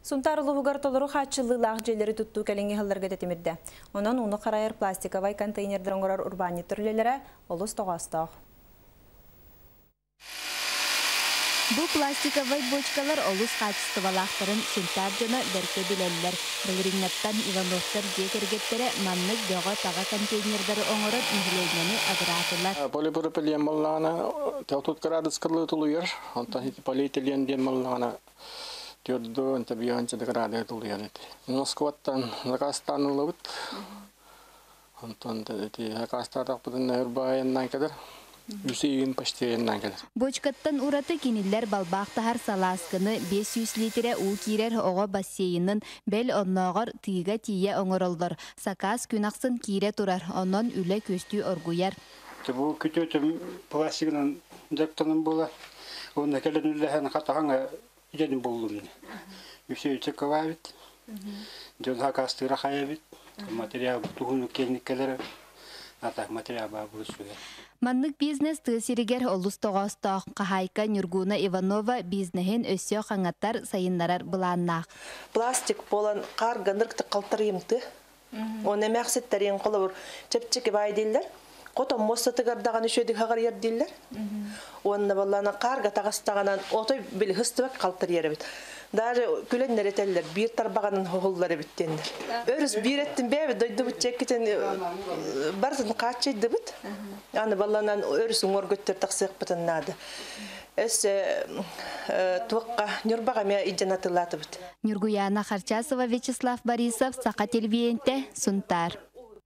Сунтаар улууһугар толору хааччыллыылаах дьиэлэри туттуу кэлиҥҥи сылларга тэтимирдэ. Онон ууну харайар пластиковай контейнердары оҥорор урбаанньыттар үлэлэрэ олус тоҕоостоох. Бу пластиковай бочкалар олус хаачыстыбалаахтарын Сунтаар дьоно бэркэ билэллэр. Былырыыҥҥаттан Ивановтар дьиэ кэргэттэрэ маннык бөҕө-таҕа контейнердары оҥорон нэһилиэнньэни абыраатылар. Полипропилен буоллаҕына 30 градуска тулуйар, онтон полиэтилен диэн буоллаҕына 4 5 градуска тулуйар эти. Москваттан заказтаан ылабыт. Онтон ити заказтаатахпытына өр баайаннаан кэлэр. Үс ыйын почти айаннаан кэлэр. Бочкаттан ураты кинилэр балбаах таһар салаасканы 500 литрэ уу киирэр оҕо бассейнын, бэл оннооҕор тыыга тиийэ оҥороллор. Сакаас күн ахсын киирэ турар, онон үлэ күөстүү оргуйар. Бу күтүөтүм пластигынан дьарыктанан буола. Уонна кэлэн үллэһэн хатаһаҥа идэтин буллум. Үсү кылаабит. Дьон хакастыыра хайабит. Материал туһуну киэҥник ата материал баа булсуга. Маннык бизнес тыа сиригэр олус тоҕоостоох. Хаһаайка Нюргуна Иванова бизнеһин өссө хаҥатар, сайыннарар былааннаах. Пластик буолан хаарга нырк тыккалтарыйымты. Оны эмээхситтерин холобур чэпчэки баай дииллэр. Хотон муостатыгар даҕаны үчүгэйдик хаҕарыйар дииллэр. Уонна баллана хаарга таҕыстаҕынан отой били хыстыбак халтарыйар эбит. Даже күлэн этэллэр биир тарбаҕанан хоһуллар эбит диэннэр. Өрүс биир эттин бэйэбит дойдубут чэккитин барытын хааччыйдыбыт. Аны балланан өрүс уҥуор көттөр тахсыахпытын наада. Өссө туохха Ньурбаҕа эмиэ илдьэн атыылаатыбыт. Нюргуяна Харчасова, Вячеслав Борисов, Саха телевидениетэ, Сунтаар.